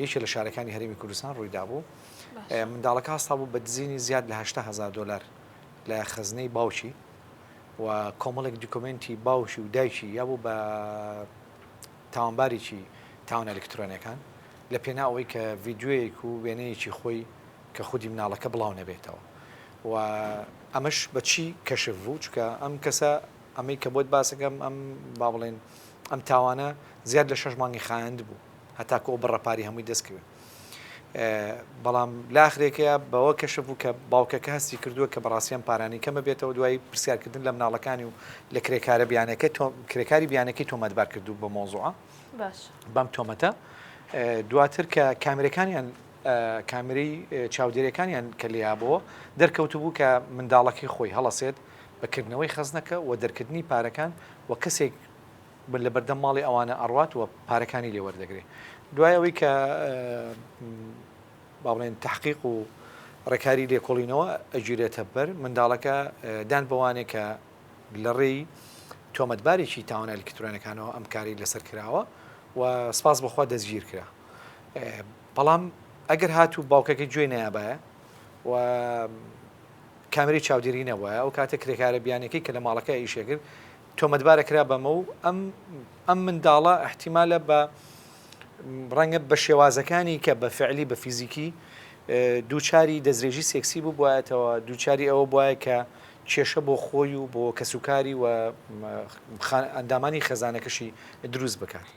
یەکێ لە شارەکانی هەرێمی کوردستان ڕوویدابوو. منداڵەکە هەستابوو بە دزینی زیاد لە 80 هەزار دۆلار لە خەزنەی باوکی و کۆمەڵێک دیکۆمێنتی باوکی و دایکی یابوو بە تاوانبارێکی تاوانە ئەلکترۆنیەکان لە پێناو ئەوەی کە ڤیدیۆیەک و وێنەیەکی خۆی کە خودی مناڵەکە بڵاو نەبێتەوە و ئەمەش بە چی کەشف بوو چونکە ئەم کەسە ئەمەی کە بۆت باسەکەم ئەم با بڵێن ئەم تاوانە زیاد لە شەش مانگی خایاند بوو هەتاکو ئەو بڕە پاری هەمووی دەست کەوێ بەڵام لە ئاخرێکەیە بەوە کەشف بوو کە باوکەکە هەستی کردووە کە بەڕاستی ئەم پارانەی کەمە بێتەوە دوای پرسیارکردن لە مناڵەکانی و لە کرێکارە بیانەکە کرێکاری بیانەکەی تۆمەتبار کردو بە مۆزوعە باش بەم تۆمەتە دواتر کە کامێرەکانیان کامێرەی چاودێریەکانیان کە لێیابەوە دەرکەوتبوو کە منداڵەکەی خۆی هەڵەسێت بە کردنەوەی خەزنەکە و دەرکردنی پارەکان و کەسێک لە بەردەم ماڵی ئەوانە ئەڕوات و پارەکانی لێ وەردەگرێ. دوای ئەوەی کە با بڵێن تەحقیق و ڕێکاری لێکۆڵینەوە ئەگیرێتە بەر، منداڵەکە دان بەوانێ کە لە ڕێی تۆمەتبارێکی تاوانە ئەلکترۆنەکانەوە ئەم کاری لەسەر کراوە و سپاس بەخوا دەستگیر کرا. بەڵام ئەگەر هاتوو باوکەکە گوێی نایابایە و کامێرەی چاودێری نەبوایە ئەو کاتە کرێکارە بیانیەکەی کە لە ماڵەکە ئیشی ئەکرد تۆمەتبار ئەکرا بەمە و ئەم ئەم منداڵە ئیحتیمالە بە ڕەنگە بە شێوازەکانی کە بە فعلی بە فیزیکی دووچاری دەستدرێژی سێکسی ببوایەتەوە دووچاری ئەوە بوایە کە کێشە بۆ خۆی و بۆ کەسوکاری و ئەندامانی خێزانەکەشی دروست بکات.